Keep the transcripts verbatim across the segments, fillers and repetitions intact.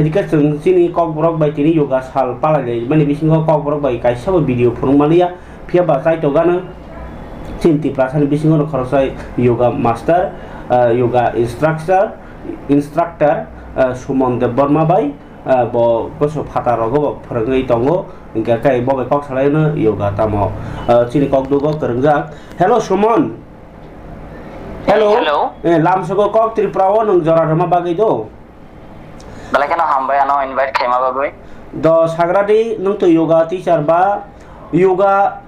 Hingke chwng chini kokborok bai tini yoga sal palai lai mani bisingo kokborok bai kaisa bo video phunuk maliya, phiya ba chaitokgano chini Tiprasani bisingo no khoroksa yoga master, ah, yoga instructor, instructor, ah, Suman Debbarma bai, ah, bo goso phataro go bo phwrwngwi tongo, hingke kai bo bai kok salaino yoga tamo, ah, chini kokdugo kwrwngjak. Hello Suman. Hello. Hello. Eh, lamsogo kok Tripura o nwng jora rwma bagwi do? Belai kheno hambai ano invite khaima bagwi. Do sagradi nwng to yoga teacher ba yoga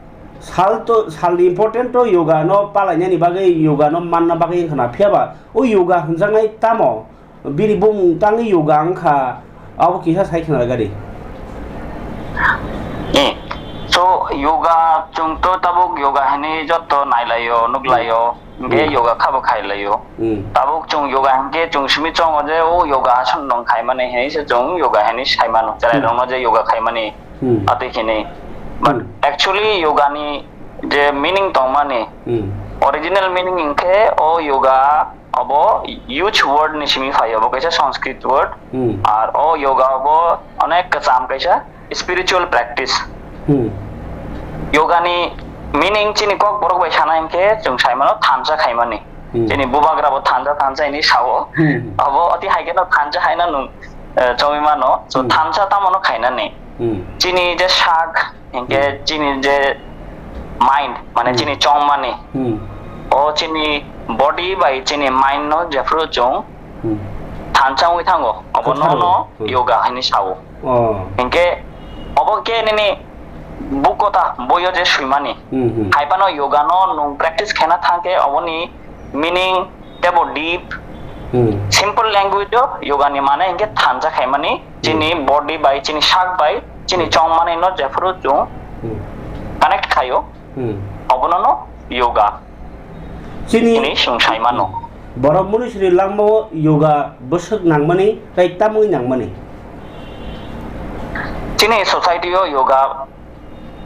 sal to, salni important to yoga no palainani bagwi, yoga no manna bagwi wngkha na, phiya ba o yoga hwnjaknai tamo? Bini bumung tangwi yoga wngkha, abo kisa sai khna gari. Hmm. So yoga chwng to tabuk yoga hinwi jotto nailaio, nuklaio, hingke Hmm. yoga khabo khailaio. Hmm. Tabuk chwng yoga hingke chwng simi chongo je o yoga asan rong khaimani hinwi se chwng yoga hinwi saimano, cherai Hmm. rokno je yoga khaimani Hmm. atwi hinwi. But Hmm. actually yoga ni je meaning tongmani, Hmm. original meaning hingke o yoga obo huge word ni simi phaio, obo kaisa Sanskrit word. Hmm. Ar o yoga obo onek kwcham kaisa spiritual practice. Hmm. Yoga ni meaning chini kokborok bai sana hinkhe chwng saimano thansa khaimani. Hmm. Chini bubagra bo thansa thansa hinwi sao. Hmm. Abo ati hai kheno thansa haino nwng, eh, chongwi mano. So Hmm. thansa tamo no khainani. Hmm. Chini je sak, hinkhe Hmm. chini je mind, mane Hmm. chini chongmani, Hmm. o chini body bai chini mind no jephru chwng Hmm. thansa wngwi thango, obo Kwtharo. no no Hmm. yoga hinwi sao. Oh. Hinkhe obo khe nini bukkota boyo je swimani. Hmm, hmm. Hai phano yoga no nwng practice khaina thangkhe oboni meaning tebo deep. Hmm. Simple language o yoga ni mane hinkhe thansa khaimani chini Hmm. body bai, chini sak bai, chini Hmm. chongmani no jephru chwng Hmm. connect khaio. Hmm. Obono no yoga Chini hinwi chwng sai mano. Borok munisri langmao yoga bwswk nangmani tei tamwi nangmani? Chini society o yoga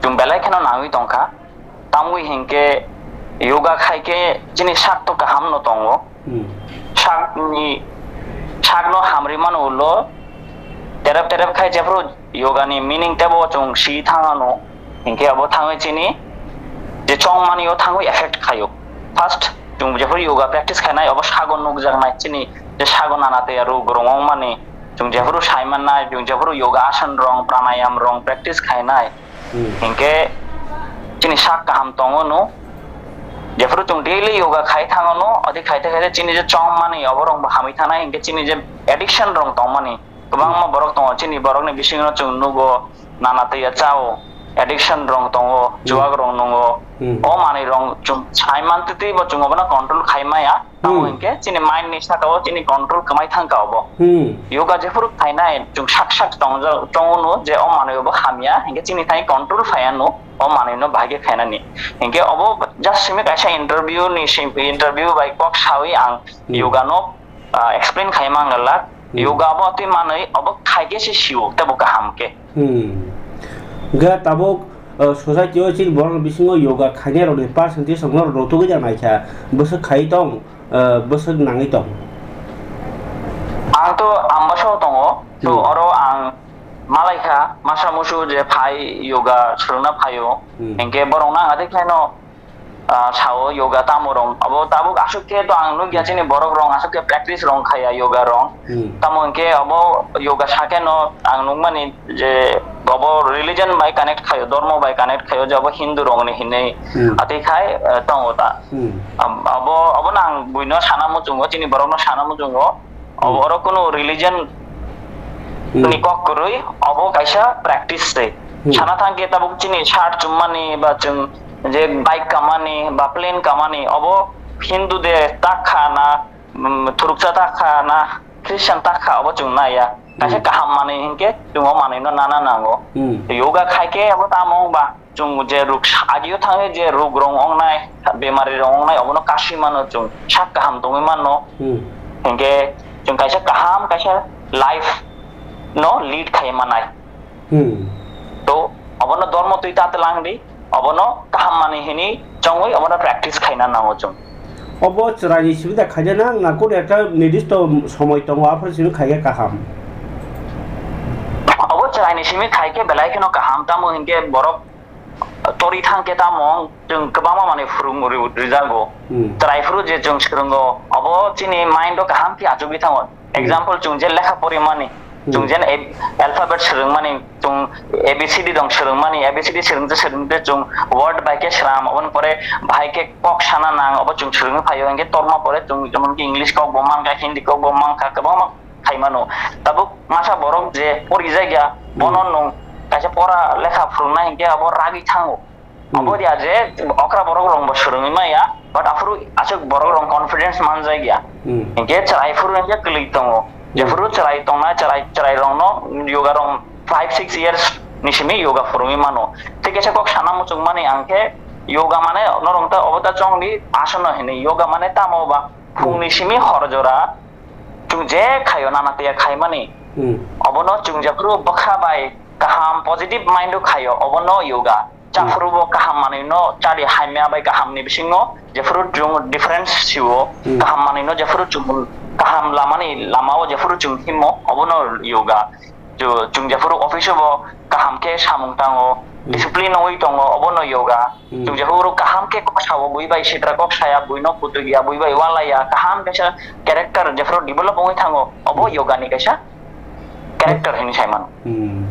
chwng belai kheno nangwi tongkha. Tamwi hinkhe yoga khaikhe chini sak to kaham no tongo. Hmm. Sakni, sakno hamri mano ulo terep terep khai jephru yoga ni meaning tebo chwng si thangano, hinkhe abo thangwi chini je chongmani o thangwi effect khaio. First chwng jephru yoga practice khainai, obo sago nukjaknai chini je sago nana tei rug rwngmani, chwng jephru saimannai, chwng jephru yoga asan rong, pranayam rong practice khainai, Hmm. hinkhe chini sak kaham tongo no. Jephru chwng daily yoga khai thango no, adi khaite khaite chini je chongmani oborok bo hamwi thanai, hinkhe chini je addiction rok tongmani kwbangma Hmm. borok tongo, chini borokni bisingo chwng nugo, nana twiya chao, addiction rok tongo, Hmm. chuwak rok nungo, Hmm. o manwi rok chwng sai mantwi twi bo chwng obono control khai maya. Tamo Hmm. hinkhe chini mind ni saka o chini control kwmai thangkha obo. Hmm. Yoga jephuru khainai chwng sak sak tongja-, tongo no je o manwi obo hamya, hinkhe chini thani control phaiya no, o manwi no bahai khe khainani. Hinkhe obo just simi kaisa interview ni sim-, interview bai kok sawi ang Hmm. yoga no, ah, explain khai mangala. Hmm. Yoga obo twi manwi obo khai khe se sio tebo kaham khe. Hmm. Hwnkhe tabuk, uh, society o chini borok bisingo yoga khainai rokni percentage rok norok rwtugwi ya naikha, bwswk khai tong, uh, bwswk nangwi tong? Ang to Ambasa o tongo, so Hmm. oro ang malaikha masa musu je phai yoga swrwngna phaio, Hmm. hinkhe borok no ang adi khaino ah, sao yoga tamo rong. Abo tabuk aswk khe to ang nukya Hmm. chini borok rong aswk khe practice rong khaya yoga rong. Hmm. Tamo hinkhe abo yoga sakhe no ang nukmani je abo religion bai connect khayo, dormo bai connect khayo je abo Hindu rongni hinwi Hmm. atwi khai, eh, tongo ta. Hmm. Ab-, abo, abono ang buino sana muchungo, chini borokno sana muchungo. Abo Hmm. oro kunu religion Hmm. ni kok kwrwi, abo kaisa practice se. Hmm. Sana thang khe tabuk chini shirt chummani ba chwng je bike kamani ba plane kamani, abo Hindu de tak kha na, mm, thuruksa tak kha na, Christian tak kha, abo chwng naiya. Kaisa Hmm. kaham manwi hinkhe chwng o manwi no nana nango. Hmm. Yoga khai khe abo tamo wng ba? Chwng je ruk sa-, agio thangwi je ruk rong ongnai, bemari rong ongnai, obono kasui mano chwng sak kaham tongwi mano. Hmm. Hinkhe chwng kaisa kaham kaisa life no lead khai manai. Hmm. To obono dormo twi ta tlang di, obono kaham manwi hinwi chongwi obono practice khaina nango chwng. Obo chwraini simi da khaina nang na, kunu ekta nirdisto somoi tongo, aphuru simi khaikhe kaham? Chwraini simi khai khe belai kheno kaham, tamo hinkhe borok tori thang khe tamo chwng kwbangma manwi phwrwng ri-, rijago. Hmm. Chwrai phuru je chwng swrwngo, abo chini mind o kaham khe achugwi thango. Hmm. Example, chwng je lekha porimani, chwng Hmm. je A-, alphabet swrwngmani, chwng A B C D dong swrwngmani, A B C D swrwngte swrwngte chwng word bai khe sram, oboni pore bahai khe kok sana nang, obo chwng swrwngwi phaio, hinkhe torma pore chwng jemon ki English kok bo mankha, Hindi kok bo mankha, kwbangma khai mano. Tabuk masa borok je porijak ya, Hmm. bono nwng kaisa pora lekha phwrwngna hinkhe abo ragwi thango. Hmm. Abo dia je okra borok rok bo swrwngwi maya, but aphuru aswk borok rok confidence manjak ya. Hmm. Hinkhe chwrai phuru hinkhe kwlwi tongo. Hmm. Jephuru chwrai tongna, chwrai, chwrai rokno yoga rok five six years ni simi yoga phwrwngwi mano. Tei kaisa kok sana muchung mani ang khe yoga mane norok ta obo ta chongdi asana hinwi. Yoga mane tamo ba Hmm. phungni simi hor jora chwng je khaio nana tiya khaimani. Hmm. Obono chwng jephuru bwkha bai kaham positive mind o khaio, obono yoga. Hmm. Chaphuru bo kaham manwi no chadi hamya bai kaham ni bisingo jephuru chwng difference sio, Hmm. kaham manwi no jephuru chwng kaham lamani lama o jephuru chwng himo, obono yoga. Chw-, chwng jephuru office o bo kaham khe samung tango, Hmm. discipline wi tongo, obono yoga. Hmm. Chwng jephuru kaham khe kok sao, bui bai sitra kok saya, bui no kutuk ya, bui bai walai ya, kaham kaisa character jephuru develop wngwi thango, obo Hmm. yoga ni kaisa character hinwi sai mano. Hmm.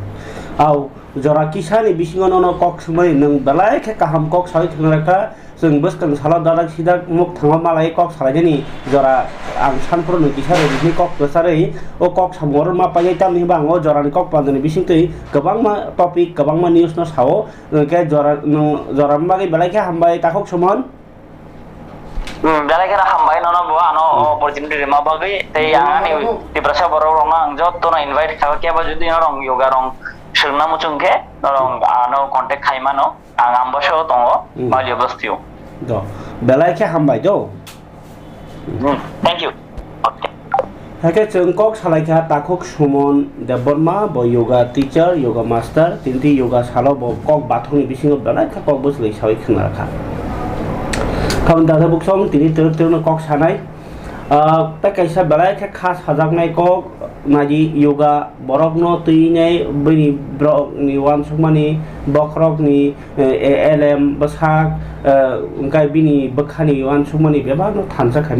Au, jora kisa ni bisingo nono kok swngmani nwng belai khe kaham kok sawi thwngrakha. Chwng bwskang salo dadak sidak muk thango malai kok salainani jora ang sanphuru nwng kisa rwdi hinwi kok kwcharwi o kok samung oro ma painai, tamni hwnba ang o jorani kok pandani bisingtwi kwbangma topic, kwbangma news no sao. Hwnkhe jora nwng, jorani bagwi belai khe hambai, Takhuk Suman. Hmm, belai kheno hambai nono bo ano o Hmm. opportunity rima bagwi. Tei ang ani Hmm. Tiprasa borok rokno ang jottono invite kha, kebo jodi norok yoga rok swrwngna muchung khe norok ano contact khai mano. Ang Ambasa o tongo, Hmm. Malia Basti o. Do. Belai khe hambai do. Hmm, thank you. Okay. Hakhe chwng kok salai kha Takhuk Suman Debbarma, bo yoga teacher, yoga master, tini yoga salo bo kok bathokni bisingo belai khe kok bwchlwi sawi khna rakha. Khamni dada buksong tini twrwk twrwkno kok sanai. Ah, tei kaisa belai khe kha sajaknai kok, naidi yoga borokno twinai bini borokni uansukmani bokhorokni, eh, elem bwsak, eh, wngkha bini bwkhani uansukmani bebakno thansa khaimani.